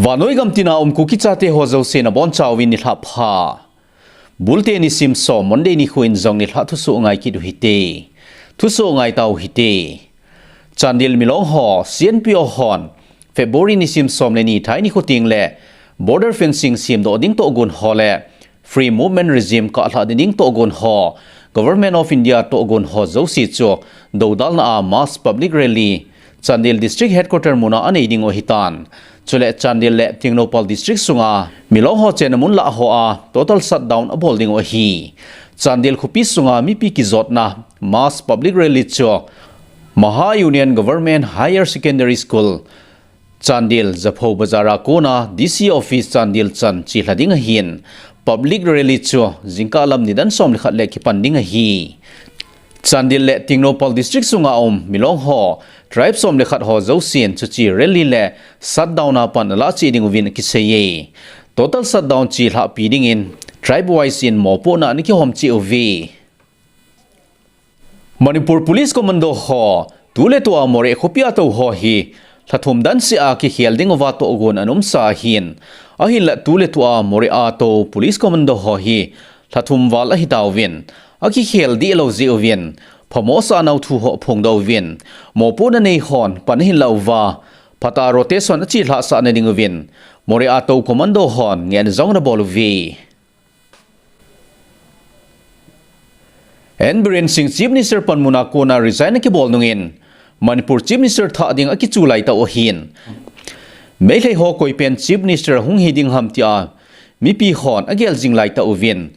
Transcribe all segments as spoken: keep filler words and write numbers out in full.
Vannoi gam tina um Kuki chate ho jouse nabonchauvin nilhah pha. Bulte nisim som Monday nikho in jong nilhah thusoh ngai kit uhite. Thusoh ngai tau hite. Chandel Milong ho, C N P O hon, February nisim som le ni thai nikho teng le border fencing semdoh ding tohgon ho le Free Movement Regime kahlhah ding tohgon ho, Government of India tohgon ho jouse chu dodalna a mass public rally Chandel District Headquarter muna anei ding u ahitan. Chule Chandel le Tengnoupal District sunga Milong ho chenna mun lah hoa total shutdown abol ding u ahi. Chandel khopi sunga mipi kijotna mass public rally chu Maha Union Government Higher Secondary School, Chandel, Japhou Bazar a kona D C Office Chandel chan chelha ding ahin, public rally chu jingkah lam nidan som le khat le kipan ding ahi. Chandel le Tengnoupal District sunga um Milong ho, tribe som le khat ho jousen chuche rally le shutdown a pan alah cheh ding uvin akiseiye. Total shutdown chelhahpi dingin tribe wise in mopohna ana kihom cheh uve. Manipur Police Commando ho, tuletua Moreh khopi a tou ho hi lhathum dan seh a kikhel ding uva tohgon ana umsa ahin, ahinlah tuletua Moreh a tou Police Commando ho hi lhathum val ahitauvin, akikhel deh lou jeh uvin, phamo asah nau thu ho aphongdoh uvin, mopohna nei hon pan ahin lah uva, phatah a rotation achelhah sah na ding uvin, Moreh a tou Commando hon ngehna jong ana bol uve. N Biren Singh Chief Minister panmun a kona resign akibol nungin, Manipur Chief Minister thah ding akichu laitah u ahin, Meitei ho koipen Chief Minister hung hi ding ham tia mipi hon agel jing laitah uvin,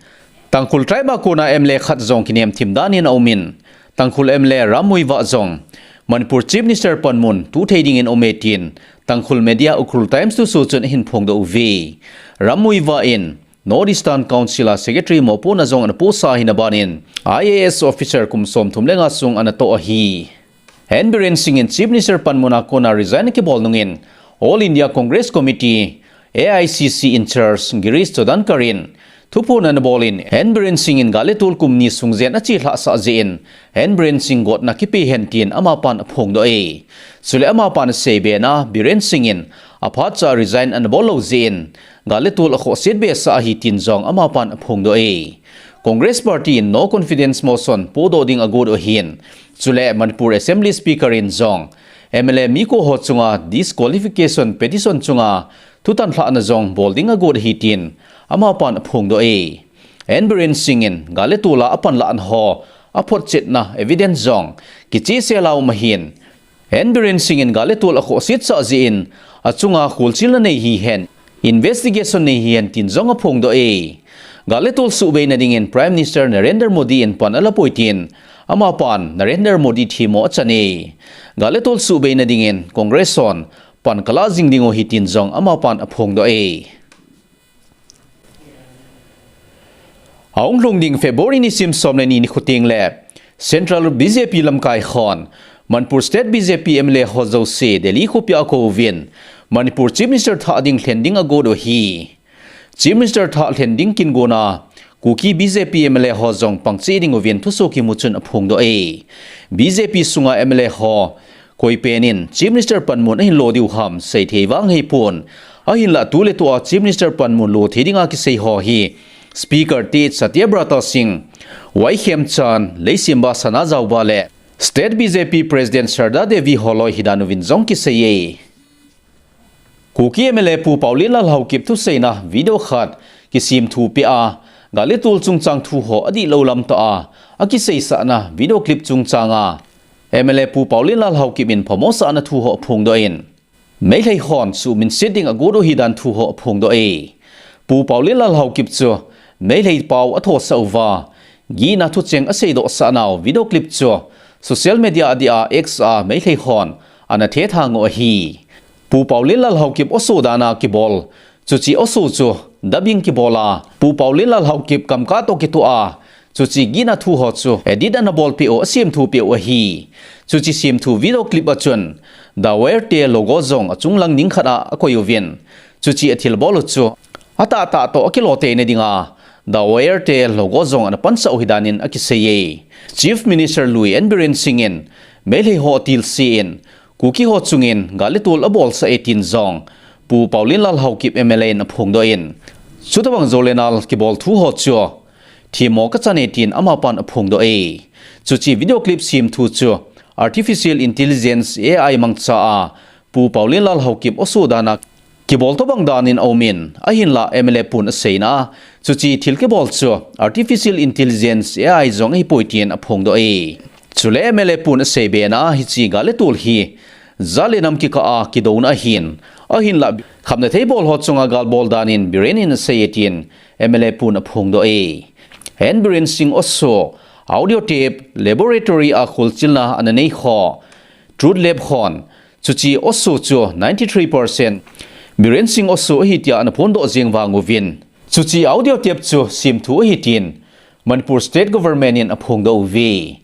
Tangkhul tribe a kona M L A khat jong kinem thim danin aumin, Tangkhul M L A Ram Muivah jong Manipur Chief Minister panmun tu thei dingin aume tin, Tangkhul media Ukhrul Times thusoh chun ahin phongdoh uve. Ram Muivah in North Eastern Council a Secretary mopohna jong ana pohsa ahina banin, I A S officer kum somthum le nga sung ana toh ahi. N Biren Singh in Chief Minister panmun a kona resign akibol nungin, All India Congress Committee, A I C C in-charge Girish Chodankar in thuphon ana bolin, N Biren Singh in gal le tol kum ni sung jen achelhah sah jeh in, N Biren Singh gotna kipe hen tin amapan aphongdoh e. Chule amapan asei bena, Biren Singh in aphat cha resign ana bol lou jeh in, gal le tol akhohset behseh ahi tin jong amapan aphongdoh e. Congress Party in no confidence motion podoh ding agot u ahin, chule Manipur Assembly Speaker in jong M L A miko ho chunga disqualification petition chunga thutan lhahna jong bol ding agot ahi tin amapan aphongdoh e. N Biren Singh in gal le tol a apanlahna ho aphotchetna evidence jong kichehsel a um ahin, N Biren Singh in gal le tol akhohset sah jeh in achunga kholchilna nei hihen, investigation nei hihen tin jong aphongdoh e. Gal le tol suhbeina dingin Prime Minister Narendra Modi in pan alapoi tin, amapan Narendra Modi themmo achan e. Gal le tol suhbeina dingin Congress hon pan kalah jing ding u ahi tin jong amapan aphongdoh e. Ahung lhung ding February nisim som le ni nikho teng le Central B J P lamkai hon Manipur State B J P M L A ho jouse Delhi khopia akouvin, Manipur Chief Minister thah ding lhen ding agot u ahi. Chief Minister thah lhen ding kigotna Kuki B J P M L A ho jong pangcheh ding uvin thusoh kimu chun aphongdoh e. B J P sunga M L A ho koipen in Chief Minister panmun ahin lo diu ham seithei vang ahipon. Ahinlah tuletua Chief Minister panmun lo thei dinga kisei ho hi Speaker T H Satyabrata Singh, Y Khemchand, Leishemba Sanajaoba le State B J P President Sharda Devi holoi hidan uvin jong kisei e. Kuki M L A Pu Paolienlal Haokip thuseina video khat kisemthu pea, gal le tol chungchang thu ho adihlou lamtah a akiseisahna video clip chungchanga M L A Pu Paolienlal Haokip in phamo asahna thu ho aphongdoh in, Meitei hon suhminset ding agot u ahidan thu ho aphongdoh e. Pu Paolienlal Haokip chu Meitei pao athosah uva, gihna thucheng aseidohsah nau video clip chu social media adia X a Meitei hon ana thethang u ahi. Pu Paolienlal Haokip osoh dana kibol, chuche osoh chu dubbing kibol a, Pu Paolienlal Haokip kamkah toh kitoh a, chuche gihna thu ho chu edit ana bolpeh u, asemthupeh u ahi. Chuche semthu video clip a chun The Warrior te logo jong achunglang ning khat a akoi uvin, chuche athilbol u chu atahtah toh akiloteina dinga The Warrior te logo jong ana pansah u ahidan in akisei e. Chief Minister lui N Biren Singh in Meitei ho atilse in Kuki ho chungin gal le tol abolsah e tin jong Pu Paolienlal Haokip M L A in aphongdoh in, chutobang jou le nal kibol thu ho chu themmo kachan e tin amapan aphongdoh e. Chuche video clip sem thu chu artificial intelligence A I mangcha a Pu Paolienlal Haokip oso dan a kibol tobang dan in aum in, ahinlah M L A pun aseina a, chuche thil kibol chu artificial intelligence A I jong ahipoi tin aphongdoh e. Chule M L A pun asei bena hiche gal le tol hi jat le nam kikah a kidouna ahin, ahinlah khamna thei bol ho chunga gal bol dan in Biren in asei e tin M L A pun aphongdoh e. N Biren Singh oso audio tape laboratory a kholchilna ana nei ho Truth Lab hon chuche oso chu ninety three percent Biren Singh oso ahi tia ana phondoh jeng vang uvin, chuche audio tape chu semthu ahi tin Manipur State Government in aphongdoh uve.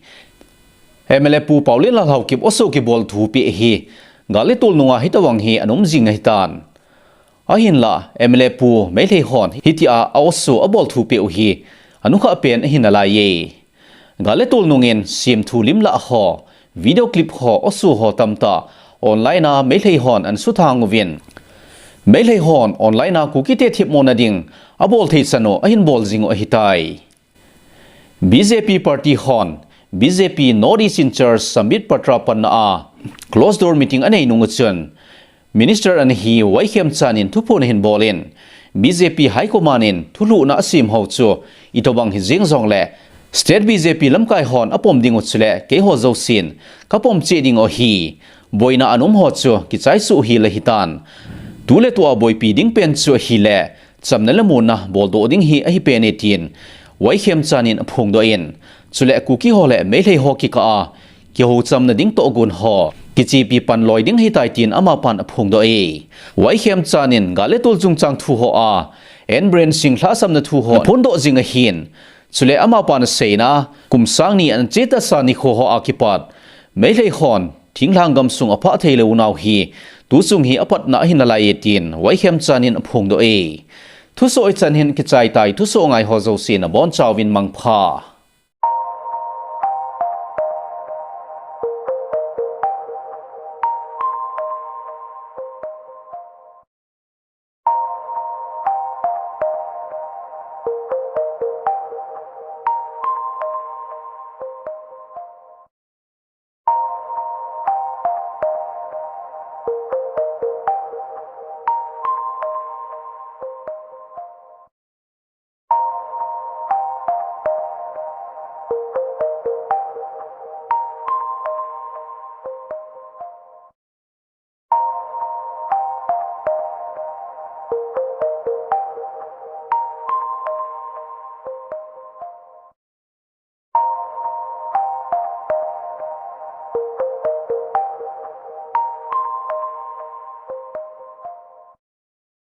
M L A Pu Paolienlal Haokip oso kibol thu peh hi gal le tol nunga hitobang hi ana um jing ahitan. Ahinlah M L A Pu Meitei hon hitia a oso abol thu peh u hi anukhah pen ahi nalai e. Gal le tol nungin semthu lim lah ho, video clip ho, oso ho tamtah online a Meitei hon ana suthang uvin, Meitei hon online a Kuki te themmo na ding abol thei chan u ahin bol jing u ahitai. B J P party hon B J P North East in-charge Sambit Patra panna a closed door meeting anei nung u chun, Minister ana hi Y Khemchand in thuphon ahin bol in, B J P High Command in thulhuhna asem ho chu itobang hi jeng jongle State B J P lamkai hon apom ding u chule keiho jousen kapom cheh ding u ahi. Boina ana um ho chu kichai suh hel ahitan, tu le tu a boipi ding pen chu ahile chamna le muonna boldoh ding hi ahi pen e tin Y Khemchand in aphongdoh in, chule Kuki ho le Meitei ho kikah a kihouchamna ding tohgon ho kichepi pan loi ding ahitai tin amapan aphongdoh e. Y Khemchand in gal le tol chungchang thu ho a N Biren Singh lhahsamna thu ho ana phondoh jing ahin, chule amapan aseina kum sang ni ana chetasa nikho ho a kipat Meitei hon thinglhang gamsung aphah thei lou nau hi tuchung hi apatna ahi nalai e tin Y Khemchand in aphongdoh e. Thusoh hichan hin kichai tai, thusoh ngai ho jouse nabonchauvin mangpha.